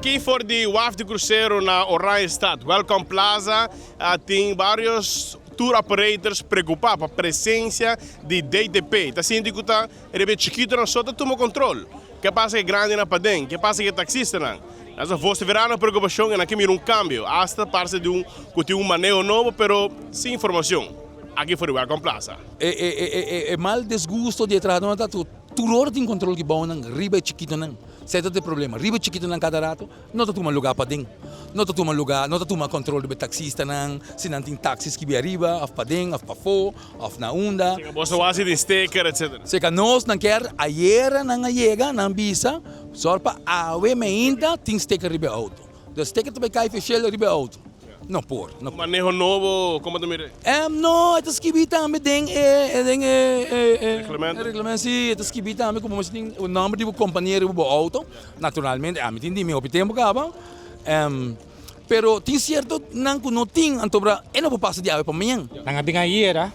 Aki for di waf di crucero na Oranjestad, Welcome Plaza, tin varios tour operators preocupa pa presencia di DTP. Ta sinti cu ta riba e chikitonan so ta tuma control. Ke pasa ku e grandinan paden? Ke pasa ku e taksistanan? Nan sa vosiferá nan preokupashon i nan ke mira un kambio. Asta parse di un ku tin un maneho nobo pero sin informashon. Aki for di Welcome Plaza. E mal desgusto di e trahadónan ta ku tur ora tin kontrol di bounan riba e chikitonan. Esei ta e problema. Riba e chikitonan kada rato no ta tuma lugá paden. No ta tuma lugá, no ta tuma kontrol riba e taksistanan, si nan tin taksi skibi ariba òf paden òf pafó. Of na unda. Seka boso wasi tin sticker etc. Seka nos nan kier ayera nan a yega nan bisa sor pa awe meinta tin sticker riba e auto. Dus sticker ta bay kai feshel riba e auto. No por. Un maneho nobo como ta mira e? No e ta skibi tambe den e den e Reglamento. Reglamento si e ta skibi tambe como mester tin e nomber di bo compania riba bo auto. Naturalmente ami tin di mi hopi tempo caba. Pero tin cierto nan cu no tin, anto bra e no por pasa di awe pa mañan. Nan a bin ayera,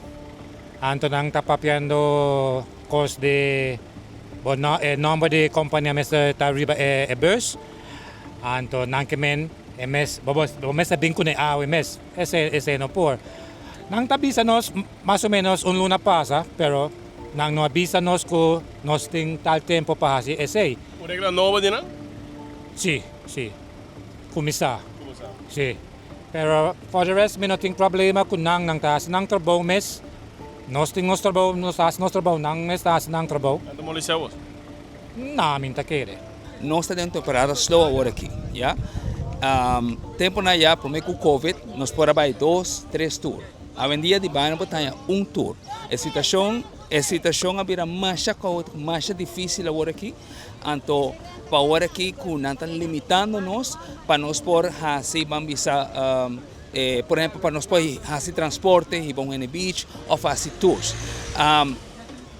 anto nan ta papiando cos di bo no e nomber di compania mester ta riba e bus, anto nan ke men e mes bo bo mester bin cune awe mes, esey esey no por. Nan ta bisa nos mas o menos un luna pasa, pero nan no a bisa nos cu nos tin tal tempo pa haci esey. Un regla nobo di nan? Si, si. Kuminsá. Sí. Pero for the rest mi no tin problema ku nan, nan ta hasi nan trabou mes. Nos tin nos trabou, nos ta hasi nos trabou, nan mes ta hasi nan trabou. Nan ta molestia bos? No, mi no ta kere. Nos ta den temporada slow awor aki, ya. Temponan ya prome ku covid nos por a bai dos, tres tur. Awendia di bai no por taña un tur. E situacion, e situacion a bira masha caotico, masha dificil awor aki. Anto pa ora aki ku nan ta limitando nos pa nos por hasi ban bisa por ehempel pa nos por hasi transporte hiba un hende beach of hasi tours.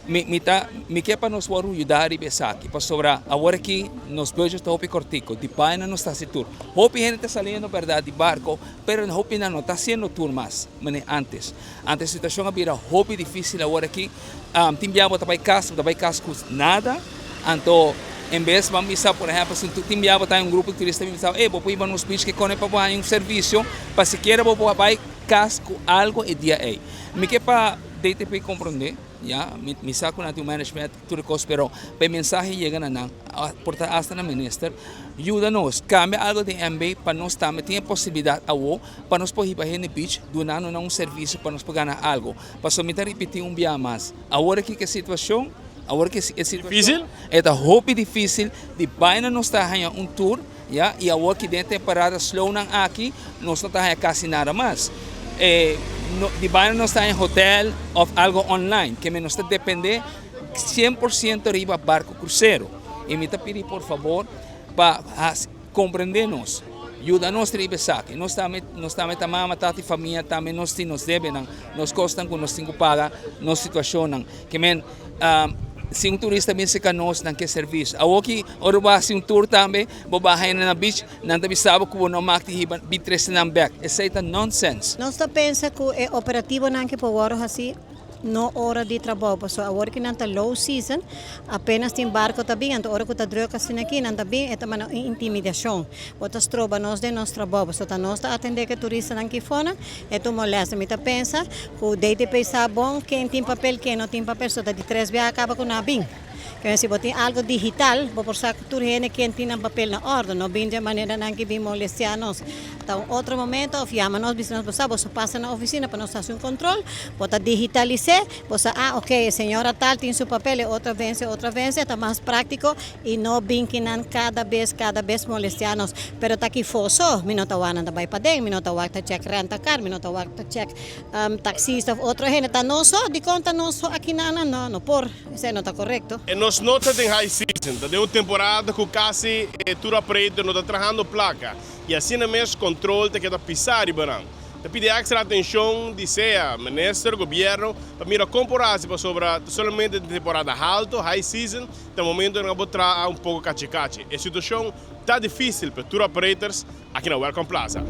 Mi mi ta mi ke pa nos wòrdu yuda riba esaki pasobra awor aki nos budget ta hopi kortiko di baina nos ta hasi tour. Hopi hende ta saliendo bèrdat di barko pero hopi nan no ta hasiendo tour mas manera antes. Anto e situashon a bira hopi difísil awor aki. Tin bia bo ta bai kas, bo ta bai kas ku nada. Anto en bes ban bisa por ehèmpel si tin bia bo ta un grupo di turista bin bisa ey bo por hiba nos beach ke kone pa bo haña un servisio pa sikiera bo por bai kas ku algu e dia ey. Mi ke pa DTP komprondé ya, mi sa ku nan tin un management tur e kos pero pa e mensahe yega na nan por ta asta na minister yuda nos kambia algu den MB pa nos tambe tin e posibilidat awo pa nos por hiba hende beach dunando nan un servisio pa nos por gana algu. Pasobra mi ta ripití un bia mas, awor aki ke situashon, awor ki e situashon e ta hopi difísil di bai na nos ta haña un tur, ya, i awor ki den e temporada slownan aki nos no ta haña kasi nada mas. E no di bai na nos ta haña hotel òf algu online, ke nos ta dependé 100% riba barko krusero. I mi ta pidi por fabor pa hasi. Comprende nos, yuda nos riba esaki. Nos tambe, nos tambe ta mama, tata y famia, tambe nos tin nos debenan, nos cosnan cu nos tin cu paga, nos situacionnan. Ke men, si un turista bin cerca nos, nan ke servicio. Awoki, ora bo haci un tour tambe, bo baha hende na beach, nan ta bisa bo cu bo no mag di hiba, bin trece nan bek. Esey ta nonsense. Nos ta pensa cu e operativonan ke por worde haci No ora di trabou, pasobra awor ki nan ta low season, apenas tin barco ta bin, anto ora cu ta druk asina aki, nan ta bin, e ta manda un intimidacion. Bo ta stroba nos den nos trabou, pasobra ta nos ta atende ku e turistanan ki fonan, e ta un molesta. Mi ta pensa cu DTP sa bon ken tin papel, ken no tin papel, pasobra ta di tres biaha caba cu nan a bin. Kende si bo tin algo digital, bo por sa cu tur hende ken tin nan papel na orde, no bin dje manera nan ki bin molestia nos. Ta un otro momento of yama nos bisa nos bo sa boso pasa na oficina pa nos haci un control, bo ta digitalis'e, bo sa ah ok e señora tal tin su papel, e otro a vence, e otro a vence, ta mas practico y no bin kinan cada bes cada bes molestia nos. Pero ta ki fo so, mi no ta wak nan ta bay paden, mi no ta wak ta check renta car, mi no ta wak ta check taxista of otro hende, ta nos so, dicon ta nos so aki nan? No, no por. Esei no ta korekto. E nos no ta den high season, ta den un temporada ku kasi e tour operator no ta trahando plaka i asina mes kontrol ta keda pisá riba nan. Ta pidi èkstra atenshon di sea minister, gobièrnu pa mira kon por hasi pasobra ta solamente den temporada halto, high season, ta momento nan por traha un poko kachi kachi. E situashon ta difísil pa e tour operators aki na Welcome Plaza.